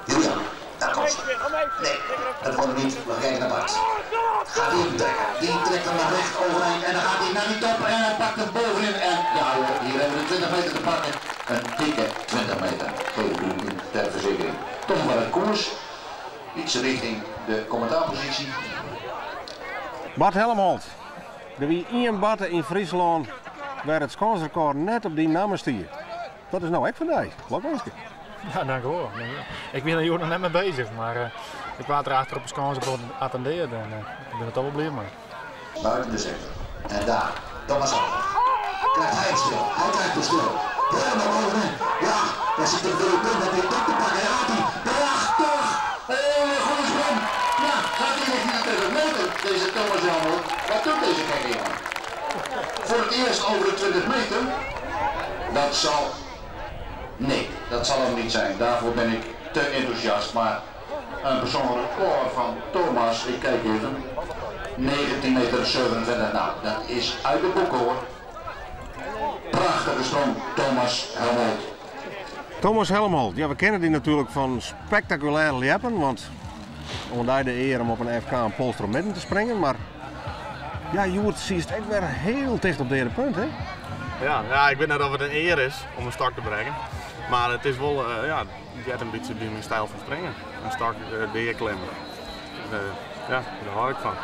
Julian, daar komt ze. Nee, dat wordt hem niet. We kijken naar Bart. Gaat hij hem trekken? Die trekt hem recht overeind en dan gaat hij naar die top en hij pakt hem bovenin. En ja hoor, hier hebben we de 20 meter te pakken. Een dikke 20 meter. Geef ik u ter verzekering. Tom van het koers. Iets richting de commentaarpositie. Bart Helmholt. Der wie ien barre yn Fryslân wêr't it skânsrekôr net op dyn namme stie. Dat is no ek fan dy. Lokwinske. Ja, dankjewol. Ik bin der hjoed noch net mei beuzich, mar ik waard der achter op de skâns op attendearre en ik bin der toch wol bliid mei. Buiten de sector. En daar, Thomas Helmholt. Krijgt hij het stil? Hij krijgt het stil. Helemaal bovenin. Ja, daar zit een goede punt om die top te pakken. Daar gaat hij. Prachtig. Hele goede sprong. Ja, gaat hij nog 24 meter, deze Thomas Helmholt. Wat doet deze gekke jongen? Voor het eerst over de 20 meter. Dat zal... Nee, dat zal hem niet zijn. Daarvoor ben ik te enthousiast. Maar een persoonlijk record van Thomas, ik kijk even. 19 meter 27. Nou, dat is uit de boeken hoor. Prachtige sprong, Thomas Helmholt. Thomas Helmholt, ja, we kennen die natuurlijk van spektakulaire ljeppen, want oan dy de ear om op in FK in pols troch midden te springen, mar ja, hjoed sietst ek wer hiel ticht op de punt, hè? Ja, ik wit net oft it in ear is om in stok te brekken. Mar it is wol, ja, it heart in bytsje by myn styl fan springen. In stok dea klimme. Dus, ja, dêr hâld ik fan.